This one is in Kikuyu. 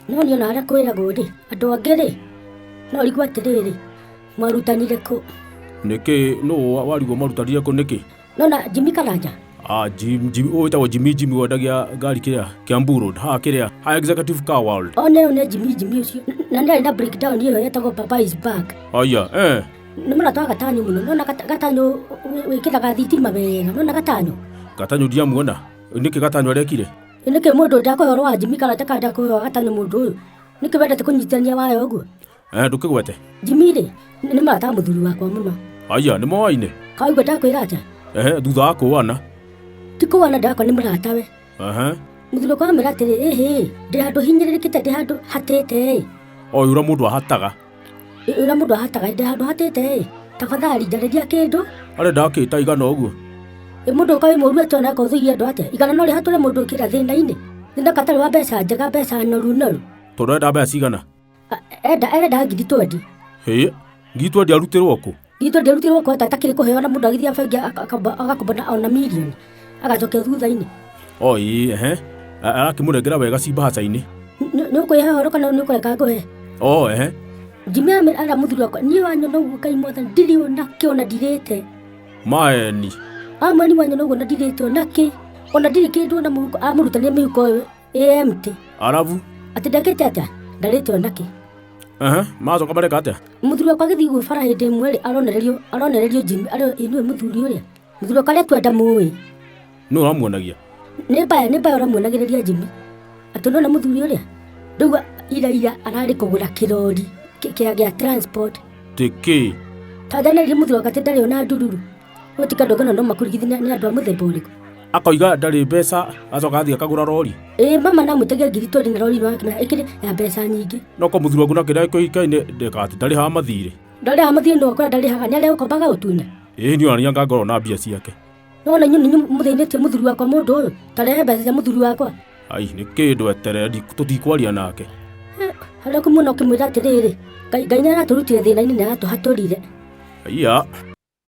No niĩ ona harĩa kwĩragwo rĩ, andũ angĩ rĩ, no ũrigwo atĩrĩrĩ, mwarutanire kũ? Nĩkĩ nũ warigwo marutanire kũ nĩkĩ? Nona Jimmy Karanja? Ah, Jim, Jim, ũyũ wĩtagwo Jimmy Jimmy wendagia ngari kĩrĩa Kiambu Road, haha kĩrĩa, haha Executive Car World. One ũyũ nĩ Jimmy Jimmy ũcio. Na nĩ arĩ na breakdown ĩyo yetagwo Baba is back. Aya, eh. Nĩ mũrata wa Gatanyo mũno. Nona Gatanyo wĩkĩraga thitima wega. Nona Gatanyo? Gatanyo ndiamuona. Nĩkĩ Gatanyo arekire? Nĩkĩ mũndũ ndakũhe ũhoro wa Jimmy Karanja kana ndakũhe wa Gatanyo mũndũ ũyũ? Nĩkĩ wendete kũnyitithania waya ũguo? Eh, ndũkĩgwete. Jimmy rĩ, nĩ mũrata wa mũthuri wakwa mũno. Aya, nĩ moaine. Kaigua ndakwĩra atĩa? Ehe, thutha wa kũana. Ti kũana ndakwa nĩ mũratawe. Ehe. Mũthuri wakwa amwĩra atĩrĩ, ĩhĩ, ndĩ handũ hinyĩrĩrĩkĩte, ndĩ handũ hatĩte ĩ. O ũrĩa mũndũ ahataga. Ũrĩa mũndũ ahataga, ndĩ handũ hatĩte ĩ. Tafadhali njarĩria kĩndũ. Arenda kĩ ta igana ũguo? Ĩ mũndũ ũka wĩ mũru atĩa ona akorwo ũthũire andũ atĩa? Igana no rĩhatũre mũndũ ũkĩra thĩna-inĩ. Thĩna katarĩ wa mbeca njega, mbeca noru noru. Tondũ arenda mbeca cigana? Enda arenda ngiri twendi. Hĩ, ngiri twendi arutĩrwo kũ? Ngiri twendi arutĩrwo kũ atakĩrĩ kũheo na mũndũ agĩthiĩ bengi agakomba ona mirioni agacokia thutha-inĩ. O ĩĩ, ehe. Arakĩmũnengera wega ci mbahaca-inĩ. Nĩ ũkwĩhe ũhoro kana nĩ ũkũreka ngũhe? O ehe. Jimmy ara mũthuri wakwa niĩ wanyona ũguo Ngai mwathani ndirĩ ona kĩ ona ndirĩte. Maeni. Amani wanyona ũguo na ndirĩte ona kĩ ona ndirĩ kĩndũ ona mũhuko amũrutania mĩhuko ĩyo ĩ empty. Arabu. Atĩ ndekĩte atĩa? Ndarĩte ona kĩ. Ehe, macoka mareka atĩa? Mũthuri wakwa agĩthiĩ ũguo bara hĩndĩ ĩmwe rĩ aronererio aronererio Jimmy arĩ ĩ nĩwe mũthuri ũrĩa. Mũthuri wakwa arĩa twenda mũĩ. Nũ ũramuonagia? Nĩ mbaya nĩ mbaya ũramuonagĩrĩria Jimmy. Atĩ nĩwona mũthuri ũrĩa? Rĩu ira ira ararĩ kũgũra kĩrori kĩa gĩa transport. Tĩkĩ? Tanjanĩria mũthuri wakwa atĩ ndarĩ ona ndururu. Gũtika andũ angĩ no makũrigithia nĩ andũ a mũthemba ũrĩkũ. Akoiga ndarĩ mbeca acoka athiĩ akagũra rori. Ĩĩ mama namwĩtagia ngiri twendi na rori ĩno ĩkĩrĩ ya mbeca nyingĩ. No ko mũthuri waku nake ndakĩũikaine ndeka atĩ ndarĩhaga mathirĩ. Ndarĩhaga mathirĩ no akora ndarĩhaga nĩ arĩa gũkombaga gũtunya. Ĩĩ niĩ ona niĩ anga ngorwo na mbia ciake. Nona inyuĩ nĩ mũthĩnĩtie mũthuri wakwa mũndũ ũyũ tarehe mbeca cia mũthuri wakwa. Ai nĩ kĩndũ eterere tũtikwaria nake. Harĩa kũmuona ũkĩmwĩra atĩrĩrĩ Ngai Ngai nĩ aratũrutire thĩna-inĩ nĩ aratũhatũrire. Aiya.